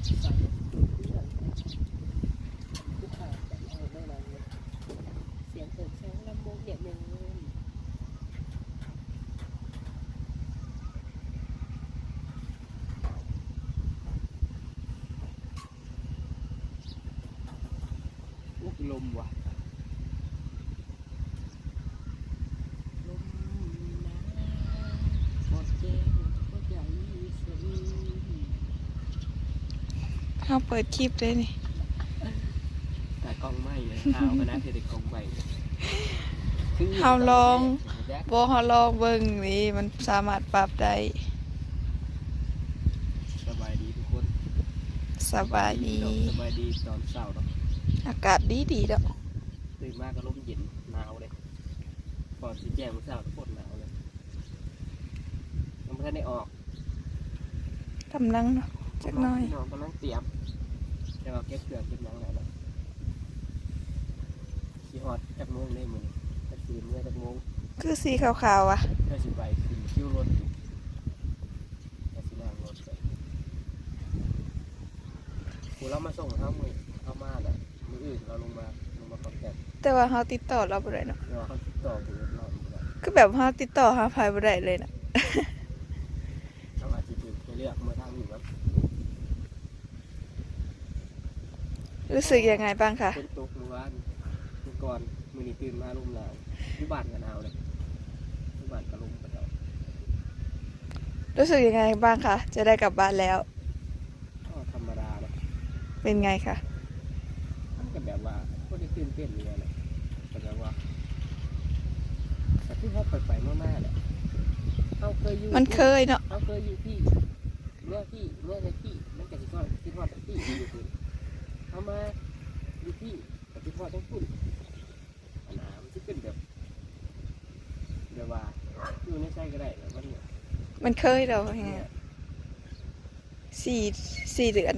ສຽງເປີດແຊວລຳວົງດຽວໜຶ່ງ. ໂອ້ ຄືລົມວ່າ ລົມໜາວ ຮອດແກ້ວຫົວໃຈສະອື້ນ. ເຮົາເປີດຄລິບເດ້ນີ້ ຕາກ້ອງໃໝ່ ເຮົາກໍໜ້າຈະໄດ້ກ້ອງໃໝ່ ເຮົາລອງ ບໍ່ ເຮົາລອງເບິ່ງນີ້ ມັນສາມາດປັບໄດ້. ສະບາຍດີທຸກຄົນ ສະບາຍດີ ສະບາຍດີຕອນເຊົ້າເນາະ ອາກາດດີໆເນາະ ຕື່ນມາກໍລົມເຢັນ ໜາວເດ້ ກ່ອນຊິແຈ້ງມື້ເຊົ້າໂຄດໜາວເລີຍ ຍັງບໍ່ທັນໄດ້ອອກ ກຳລັງເນາະ ຈັກໜ້ອຍ ພີ່ນ້ອງກຳລັງຕຽມ ແຕ່ວ່າເກັບເຄື່ອງເກັບຫຍັງແລ້ວເນາະ ຊິຮອດຈັກໂມງເດ້ມື້ນີ້ ຈັກຊິເມືອຈັກໂມງ ຄືສີຂາວໆຫວາ ໃກ້ຊິໄປຂຶ້ນຄິວລົດຢູ່ ໃກ້ຊິນັ່ງລົດໄປ ຜູ້ລາວມາສົ່ງເຮົາມື້ ເຮົາມາແລ້ວ ມື້ອື່ນລາວລົງມາ ລົງມາຂອນແກ່ນ ແຕ່ວ່າເຮົາຕິດຕໍ່ລາວບໍ່ໄດ້ເນາະ ແຕ່ວ່າເຮົາຕິດຕໍ່ບໍ່ໄດ້ ຄືແບບເຮົາຕິດຕໍ່ຫາໃຜບໍ່ໄດ້ເລີຍນະ ເຮົາອາດຊິຖືກໃຫ້ເລືອກເມືອທາງນີ້ແບບ ຮູ້ສຶກຍັງໄງບ້າງຄະ? ຝົນຕົກມື້ວານ ມື້ກ່ອນ ມື້ນີ້ຕື່ນມາລົມໜາວ ຢູ່ບ້ານກໍໜາວເດ້ ຢູ່ບ້ານກໍລົມເຂົາເຈົ້າ ຮູ້ສຶກຍັງໄງບ້າງຄະ? ຈະໄດ້ກັບບ້ານແລ້ວ ກໍທຳມະດາເນາະ ເປັນໄງຄະ? ມັນກໍແບບວ່າບໍ່ໄດ້ຕື່ນເຕັ້ນອີ່ຫຍັງນະ ກໍແບບວ່າ ກໍຄືເຮົາໄປໆມາໆແຫຼະ ເຮົາເຄີຍຢູ່ ມັນເຄີຍເນາະ ເຮົາເຄີຍຢູ່ພີ້ ເມືອພີ້ ເມືອແຕ່ພີ້ ມັນກໍຊິຄິດຮອດແຕ່ພີ້ ຢູ່ພຸ້ນ ເຮົາມາຢູ່ພີ້ ກໍຄິດຮອດທັງພຸ້ນ ອັນນ່າ ມັນຊິເປັນແບບ ແບບວ່າຢູ່ໃນໃສກໍໄດ້ ແບບມັນ ມັນເຄີຍແລ້ວ ແມ່ນ ສີ່ ສີ່ເດືອນ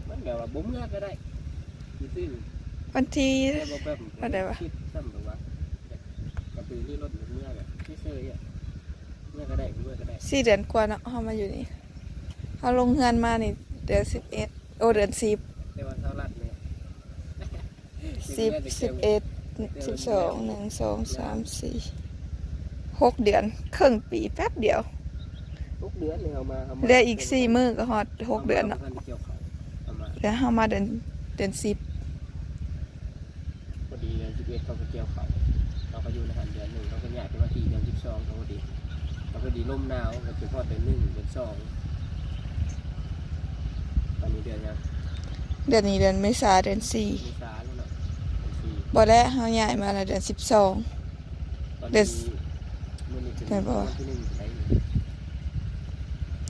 ມັນແບບວ່າບໍ່ເມືອກໍໄດ້ ຊື່ໆ ວັນທີ ແຕ່ວ່າແບບ ອັນໃດວະ ຄິດຊ້ຳແບບວ່າ ກະຕືລືລົ້ນເມືອແບບເຊີຍໆ ເມືອກໍໄດ້ ບໍ່ເມືອກໍໄດ້ ສີ່ເດືອນກວ່າເນາະ ເຮົາມາຢູ່ນີ້ ເຮົາລົງເຮືອນມານີ້ເດືອນສິບເອັດ ໂອ້ ເດືອນສິບ ແຕ່ວ່າເຊົາລັດເລີຍ ສິບ ສິບເອັດ ສິບສອງ ໜຶ່ງ ສອງ ສາມ ສີ່ ຫົກເດືອນ ເຄິ່ງປີ ແປັບດຽວ ຫົກເດືອນນີ້ເຮົາມາ ເຮົາມາ ເຫຼືອອີກສີ່ມື້ກໍຮອດຫົກເດືອນເນາະ ເຮົາມາ ເຮົາມາເດືອນ ເດືອນສິບ ພໍດີເດືອນສິບເອັດເຂົາກໍກ່ຽວເຂົ້າ ເຮົາກໍຢູ່ໃນຫັ້ນເດືອນໜຶ່ງ ເຮົາກໍຍ້າຍໄປມາທີ່ເດືອນສິບສອງ ກໍພໍດີ ກໍພໍດີລົມໜາວ ກໍຊິຮອດເດືອນໜຶ່ງ ເດືອນສອງ ອັນນີ້ເດືອນຫຍັງ? ເດືອນນີ້ເດືອນເມສາ ເດືອນສີ່ ເມສາແລ້ວເນາະ ເດືອນສີ່ ບໍ່ແລ້ວ ເຮົາຍ້າຍມາແລ້ວເດືອນສິບສອງ ຕອນ ເດືອນ ນີ້ ມື້ນີ້ເປັນ ແມ່ນບໍ່ ວັນທີໜຶ່ງ ໄດ້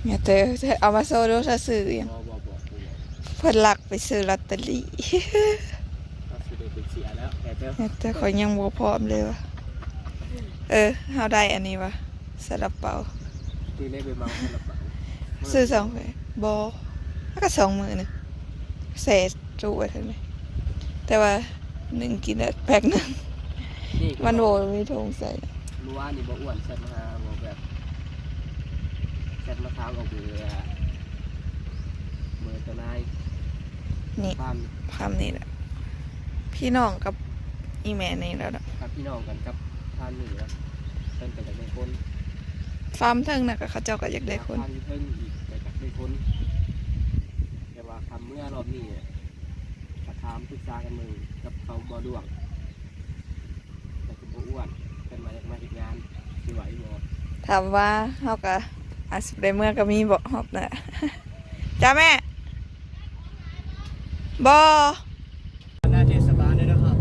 ແມ່ເຕີ ເອົາມາໂຊດູ ເຈົ້າຊື້ຫຍັງ? ບໍ່ ບໍ່ ບໍ່ ບໍ່ ເພິ່ນລັກໄປຊື້ລອດເຕີຣີ ເຮົາຊິໄດ້ໄປເສຍແລ້ວ ແມ່ເຕີ ແມ່ເຕີ ຂ້ອຍຍັງບໍ່ພ້ອມເລີຍວ່າ ເອີ ເຮົາໄດ້ອັນນີ້ວ່າ ຊາລາເປົາ ຄືໄດ້ໄປເໝົາຊາລາເປົາ ຊື້ສອງແຜງ ບໍ່ ມັນກໍສອງມື້ໜຶ່ງ ແຊ່ຕູ້ໄວ້ເຖິງນີ້ ແຕ່ວ່າໜຶ່ງກິນໄດ້ແພັກໜຶ່ງ ນີ້ກໍ ມັນບໍ່ມີຖົງໃສ່ ມື້ວານນີ້ບໍ່ອ້ວນແຊັດມາຫາ ບໍ່ແບບ ແຊັດມາຖາມເອົາເບີ ເບີເຈົ້ານາຍ ນີ້ ພາມ ພາມນີ້ແຫຼະ ພີ່ນ້ອງກັບອີ່ແມ່ນີ້ແຫຼະເນາະ ກັບພີ່ນ້ອງກັນກັບພານນີ້ເນາະ ເພິ່ນກໍຢາກໄດ້ຄົນ ຟາມເທິງນະ ກໍເຂົາເຈົ້າກໍຢາກໄດ້ຄົນ ຟາມຢູ່ເທິງອີກກໍຢາກໄດ້ຄົນ ແຕ່ວ່າຄຳເມືອລອບນີ້ ກໍຖາມປຶກສາກັນເບິ່ງກັບເຂົາບໍ່ດວງ ແຕ່ຄືບໍ່ອ້ວນ ເພິ່ນວ່າຢາກມາເຮັດງານ ຊິໄຫວບໍ່? ຖາມວ່າເຮົາກະອາດຊິໄດ້ເມືອກະມີເບາະຮອບໜ້າ ຈ້າແມ່ ບໍ່ ໜ້າເທດສະບານເດີເນາະ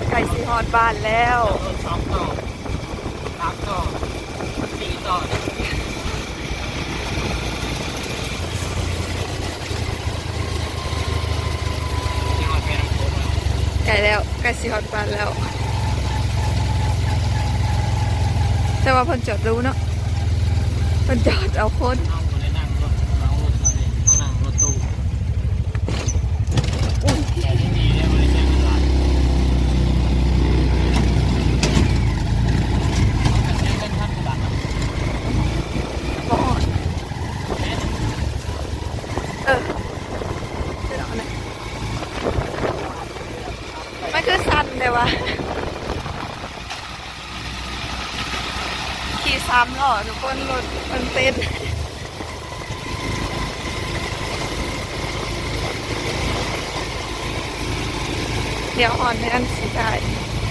ໃກ້ຊິຮອດບ້ານແລ້ວ ສອງຕໍ່ ສາມຕໍ່ ສີ່ຕໍ່. ແລ້ວ ໃກ້ຊິຮອດບ້ານແລ້ວ ແຕ່ວ່າເພິ່ນຈອດດູເນາະ ເພິ່ນຈອດເອົາຄົນ. ເຮົາບໍ່ໄດ້ນັ່ງລົດເໝົາລົດເຂົາເດ້ ເຮົານັ່ງລົດຕູ້. ໂອ້ຍ ແຕ່ຍັງດີເດ້ ບໍ່ໄດ້ເສຍເງິນຫຼາຍ ເຮົາກະເສຍເງິນພັນກວ່າບາດເນາະ. ບໍ່ຮອດ ເອີ ເດີນອອກມາ ມັນຄືສັ່ນແທ້ວະ ຂີ່ສາມລໍ້ທຸກຄົນ ລົດມັນເຕັ້ນ. ດຽວຮອດເຮືອນຊິໄດ້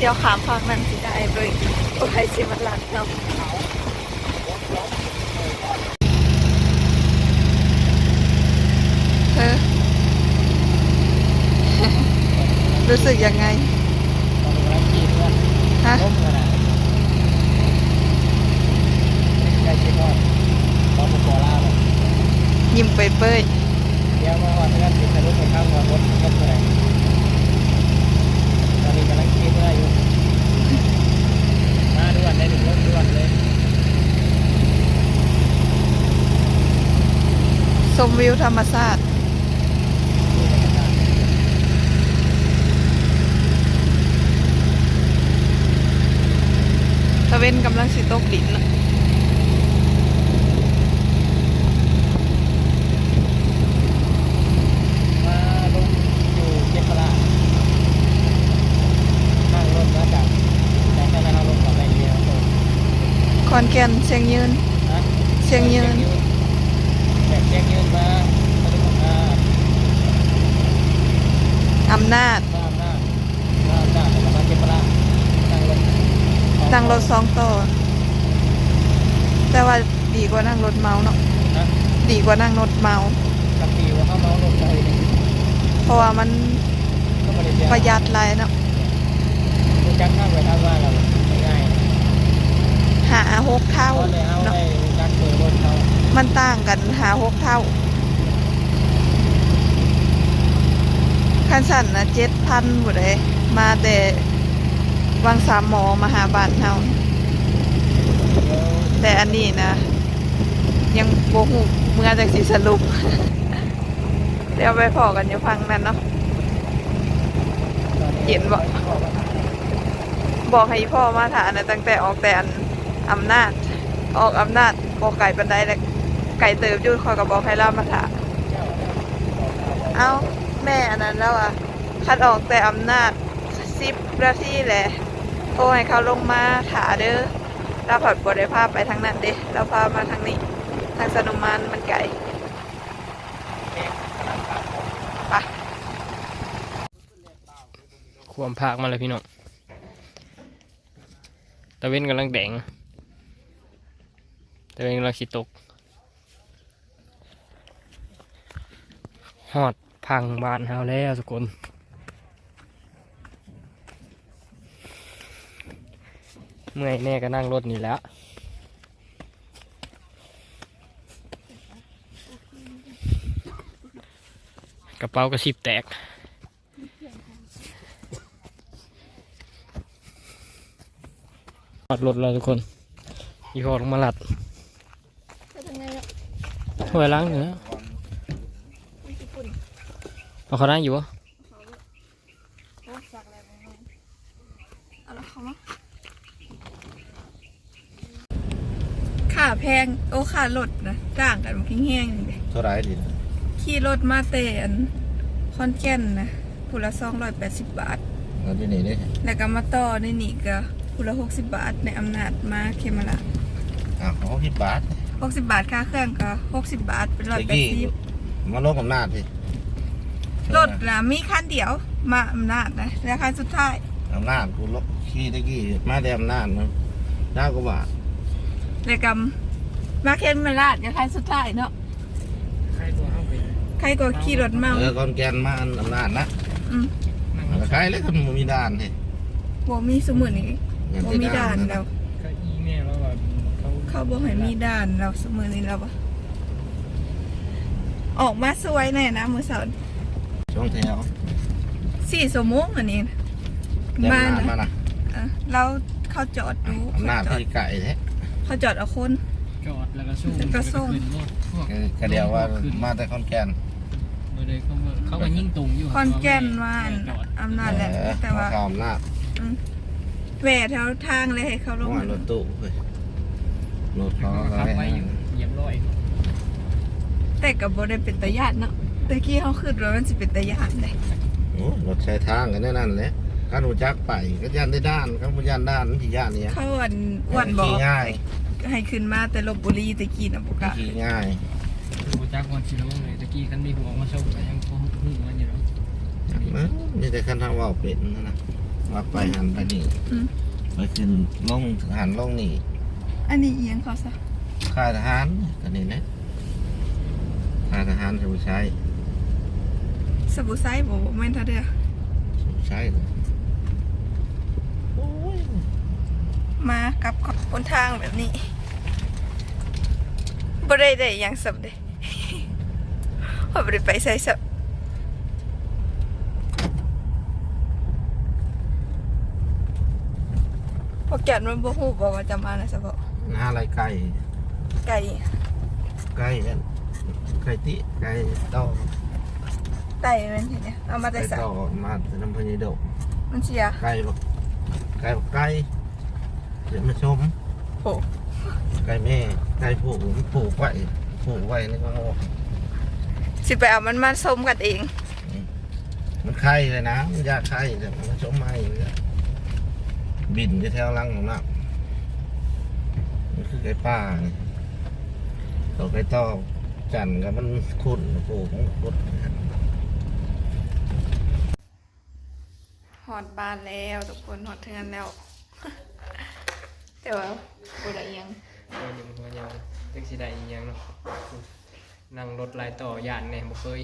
ດຽວຂ້າມຝັ່ງນັ້ນຊິໄດ້ເບິ່ງ ບໍ່ໃຜຊິມາລັກເຮົາ. ເອີ ຮູ້ສຶກຍັງໄງ? ຮະ? ຍິ້ມເປີຍໆ. ດຽວມາຮອດເຮືອນຊິສະຫຼຸບໃຫ້ຟັງວ່າລົດມັນເທົ່າໃດ. ຕອນນີ້ກຳລັງຂີ່ເມືອຢູ່ ມາດ່ວນເດ້ ລົງດ່ວນເລີຍ. ຊົມວິວທຳມະຊາດ ຕາເວັນກຳລັງຊິຕົກດິນເນາະ. ມາລົງຢູ່ເຂມມະລາດ ນັ່ງລົດມາຈາກ ຈາກນັ້ນເຮົາລົງກັບໄປເອງ ຂອນແກ່ນ ຊຽງຍືນ ຮະ? ຊຽງຍືນ ຊຽງຍືນ ແບບຊຽງຍືນມາ ອຳນາດ ມາອຳນາດ ມາອຳນາດ ແລ້ວກໍມາເຂມມະລາດ ນັ່ງລົດ ນັ່ງລົດສອງຕໍ່ ແຕ່ວ່າ ດີກວ່ານັ່ງລົດເໝົາເນາະ ຮະ? ດີກວ່ານັ່ງລົດເໝົາ ຄັນດີກວ່າເຮົາເໝົາລົດໄປເດ ເພາະວ່າມັນປະຢັດຫຼາຍເນາະ. ຮູ້ຈັກທາງໄປທາງມາແລ້ວງ່າຍ ຫ້າຫົກເທົ່າເນາະ ເຮົາໄດ້ຮູ້ຈັກເບີລົດເຂົາ ມັນຕ່າງກັນຫ້າຫົກເທົ່າ. ຄັນຊັ້ນນະ ເຈັດພັນພຸ້ນເດ ມາແຕ່ວັງສາໝໍມາຫາບ້ານເຮົາ ແຕ່ອັນນີ້ນະ ຍັງບໍ່ຮູ້ເມືອຈັ່ງຊິສະຫຼຸບ. ດຽວໄປພໍ້ກັນຢູ່ຝັ່ງນັ້ນເນາະ. ເຢັນບໍ່? ບອກໃຫ້ອີ່ພໍ່ມາຖ້ານະ ຕັ້ງແຕ່ອອກແຕ່ອັນອຳນາດ ອອກອຳນາດບໍ່ໄກປານໃດແຫຼະ ໄກເຕີບຢູ່ ຂ້ອຍກໍບອກໃຫ້ລາວມາຖ້າ. ເອົ້າ ແມ່ອັນນັ້ນລາວວ່າ ຄັນອອກແຕ່ອຳນາດສິບນາທີແຫຼະ ໂທໃຫ້ເຂົາລົງມາຖ້າເດີ. ລາວພັດບໍ່ໄດ້ພາໄປທາງນັ້ນເດ້ ລາວພາມາທາງນີ້ ທາງສະໜຸມມານມັນໄກ. ໄປ ຂວາມພາກມາແລ້ວພີ່ນ້ອງ ຕາເວັນກຳລັງແດງ ຕາເວັນກຳລັງຊິຕົກ. ຮອດຝັ່ງບ້ານເຮົາແລ້ວທຸກຄົນ ເມື່ອຍແດ່ກໍນັ່ງລົດນີ້ແຫຼະ ກະເປົາກະຊິບແຕກ. ຮອດລົດແລ້ວທຸກຄົນ ອີ່ພໍ່ລົງມາລັດ ໄປທາງໃນເນາະ ຫ້ວຍຫຼັງນີ້ນະ ມັນຊິຝຸ່ນ ເອົາເຂົ້າໄດ້ຢູ່ບໍ່? ເອົາເຂົ້າ ເອົາເຂົ້າມາ. ຄ່າແພງ ໂອ້ ຄ່າລົດນະ ຕ່າງກັນບັກແຮງໆ ນີ້ເດ້. ເທົ່າໃດນີ້? ຂີ່ລົດມາແຕ່ອັນ ຂອນແກ່ນນະ ຜູ້ລະສອງຮ້ອຍແປດສິບບາດ ແລ້ວຢູ່ນີ້ເດ້ ແລ້ວກໍມາຕໍ່ໃນນີ້ກໍຜູ້ລະຫົກສິບບາດ ໃນອຳນາດມາເຂມມະລາດ. ອ້າວ ຫົກສິບບາດ ຫົກສິບບາດ ຄ່າເຄື່ອງກໍຫົກສິບບາດ ເປັນຮ້ອຍແປດສິບ. ມາລົງອຳນາດພີ້ ລົດນະມີຄັນດຽວ ມາອຳນາດນະ ແລ້ວຄັນສຸດທ້າຍ ອຳນາດ ກູຂີ່ແຕ່ກີ້ມາແຕ່ອຳນາດນະ ຊາວກວ່າບາດ ແລ້ວກໍມາເຂມມະລາດ ກໍຄັນສຸດທ້າຍເນາະ. ໃຄກວ່າເຮົາໄປ ໃຄກວ່າຂີ່ລົດເມົາ ເອີ ຂອນແກ່ນມາອຳນາດນະ. ອືມ ໃຄເລີຍ ຄັນບໍ່ມີດ່ານເດ້ ບໍ່ມີ ຊຸມື້ນີ້ບໍ່ມີດ່ານແລ້ວ. ເຂົາບໍ່ໃຫ້ມີດ່ານແລ້ວ ຊຸມື້ນີ້ລາວວ່າ ອອກມາສວຍແດ່ນະມື້ເຊົ້າ ສອງແຖວ ສີ່ຊົ່ວໂມງອັນນີ້. ມານະ ມານະ ເອີ ລາວເຂົາຈອດຢູ່ ອຳນາດ ເຂົາຈອດ ທີ່ໄກແທ້ ເຂົາຈອດເອົາຄົນ ຈອດແລ້ວກໍສົ່ງ ແລ້ວກໍສົ່ງ ຂຶ້ນລົດພວກ ເອີ ກະດຽວວ່າ ລົງພວກຂຶ້ນ ມາແຕ່ຂອນແກ່ນ ບໍ່ໄດ້ ເຂົາກໍ ເຂົາກໍຍິງຕົງຢູ່ ຂອນແກ່ນວ່າ ແຕ່ວ່າ ອຳນາດແຫຼະ ເອີ ແຕ່ວ່າ ເຂົາອຳນາດ ອືມ ແວ່ແຖວທາງແລ້ວໃຫ້ເຂົາລົງ ວ່າລົດຕູ້ເວີຍ ລົດເຂົາກໍຂັບໄວຢູ່ ຮຽບຮ້ອຍ ແຕ່ກໍບໍ່ໄດ້ເປັນຕາຢ້ານເນາະ ແຕ່ກີ້ເຮົາຄິດວ່າມັນຊິເປັນຕາຢ້ານເດ້ ໂອ້ ລົດໃຊ້ທາງກໍແນວນັ້ນແຫຼະ ຄັນຮູ້ຈັກໄປກໍຢ້ານໄດ້ດ່ານ ຄັນບໍ່ຢ້ານດ່ານມັນຊິຢ້ານອີ່ຫຍັງ ເຂົາອັນ ອ້ວນບອກ ຂີ່ງ່າຍ ໃຫ້ຂຶ້ນມາແຕ່ລົບບຸລີແຕ່ກີ້ນະ ບໍ່ກ້າ ຂີ່ງ່າຍ ຮູ້ຈັກບ່ອນຊິລົງເລີຍ ແຕ່ກີ້ຄັນມີຜູ້ອອກມາສົ່ງກໍຍັງພໍຮູ້ມັນຢູ່ດອກ ເອີ ມີແຕ່ຄັນເຮົາເວົ້າເປັນຫັ້ນນະ ວ່າໄປຫັ້ນໄປນີ້ ອືມ ໄປຂຶ້ນລົງຫັ້ນລົງນີ້ ອັນນີ້ອີ່ຫຍັງເຂົາຊະ ຄ້າຍທະຫານ ກໍນີ້ແຫຼະ ຄ້າຍທະຫານຊະບູໄຊ ຊະບູໄຊບໍ່ ບໍ່ແມ່ນທ່າເຮືອ ຊະບູໄຊ ໂອ້ຍ ມາກັບຫົນທາງແບບນີ້ ບໍ່ໄດ້ໄດ້ຫຍັງສ່ຳເດ ເຮົາບໍ່ໄດ້ໄປໃສຊ້ຳ ພວກແກນມັນບໍ່ຮູ້ບໍ່ວ່າຈະມານະສະເພາະ ຫາໄລ່ໄກ່ ໄກ່ ໄກ່ອັນ ໄກ່ຕິ ໄກ່ຕໍ່ ໄກ່ແມ່ນເຮັດຫຍັງ ເອົາມາແຕ່ໃສ ໄກ່ຕໍ່ ມາແຕ່ນຳພະຍາດົກ ມັນເສຍ ໄກ່ບັກ ໄກ່ບັກໄກ່ ເດີນມາຊົມ ໂອ້ ໄກ່ແມ່ ໄກ່ຜູ້ ມັນຜູກໄວ້ ຜູກໄວ້ໃນກະຮອກ ຊິໄປເອົາມັນມາຊົມກັນເອງ ອືມ ມັນໄຂ່ເລີຍນະ ມັນຢາກໄຂ່ ແຕ່ມັນຊົມໃຫ້ເລີຍ ບິນຢູ່ແຖວຫຼັງຂອງນະ ມັນຄືໄກ່ປ່ານີ້ ໂຕໄກ່ຕໍ່ຈັນກໍມັນຂຸ້ນ ໂອ້ໂຫ ມັນຂຸ້ນ ຮອດບ້ານແລ້ວທຸກຄົນ ຮອດເຮືອນແລ້ວ ແຕ່ວ່າບໍ່ໄດ້ຫຍັງ ຫົວຍຸງຫົວຍອງ ຈັກຊິໄດ້ອີ່ຫຍັງເນາະ ນັ່ງລົດຫຼາຍຕໍ່ ຢ້ານແດ່ ບໍ່ເຄີຍ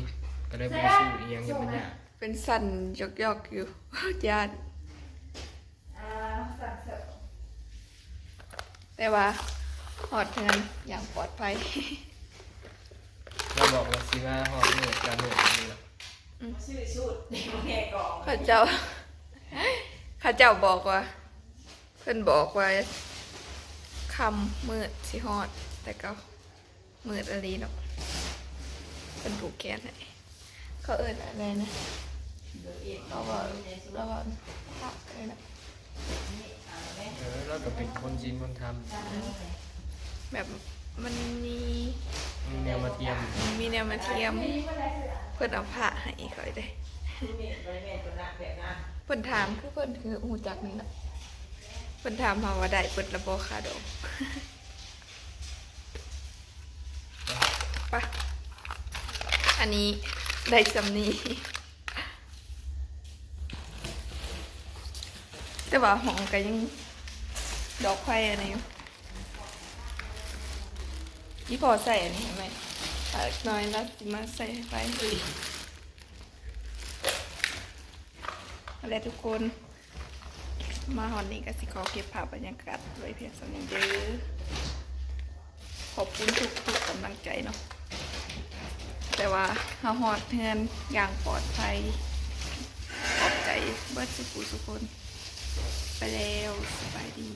ກໍເລີຍບໍ່ໄດ້ຊື້ອີ່ຫຍັງ ຢ້ານມັນຍາກ ເປັນສັ່ນຢອກໆຢູ່ ຢ້ານ ແຕ່ວ່າຮອດເຮືອນຢ່າງປອດໄພ ລາວບອກວ່າຊິມາຮອດມື້ກາງມື້ນີ້ລະ ອືມ ເຂົາເຈົ້າ ເຂົາເຈົ້າບອກວ່າ ເພິ່ນບອກວ່າຄ່ຳມືດຊິຮອດ ແຕ່ກໍມືດອີ່ຫຼີເນາະ ເພິ່ນຜູກແຂນໃຫ້ ເຂົາເອີ້ນອັນໃດນະ ເຂົາເວົ້າ ລາວເວົ້າພະເອີ້ນນະ ເອີ ລາວກໍເປັນຄົນສິນຄົນທຳ ອືມ ແບບມັນມີ ມີແນວມາທຽມ ມີແນວມາທຽມ ເພິ່ນເອົາພະໃຫ້ຂ້ອຍເດ້ ເພິ່ນຖາມ ຄືເພິ່ນຄືຮູ້ຈັກນີ້ນະ ເພິ່ນຖາມເຮົາວ່າໄດ້ເບິດແລ້ວບໍ່ຄ່າດອງ ໄປ ອັນນີ້ໄດ້ສ່ຳນີ້ ແຕ່ວ່າຫ້ອງກໍຍັງດອກໄຟອັນນີ້ຢູ່ ອີ່ພໍ່ໃສ່ອັນນີ້ໃຫ້ໃໝ່ ອີກໜ້ອຍລາວຊິມາໃສ່ໄຟ ຫັ້ນແຫຼະທຸກຄົນ ມາຮອດນີ້ກໍຊິຂໍເກັບພາບບັນຍາກາດໄວ້ພຽງສ່ຳນີ້ເດີ ຂອບຄຸນທຸກໆກຳລັງໃຈເນາະ ແຕ່ວ່າເຮົາຮອດເຮືອນຢ່າງປອດໄພ ຂອບໃຈເບິດສູ່ຜູ້ສູ່ຄົນ ໄປແລ້ວ ສະບາຍດີ.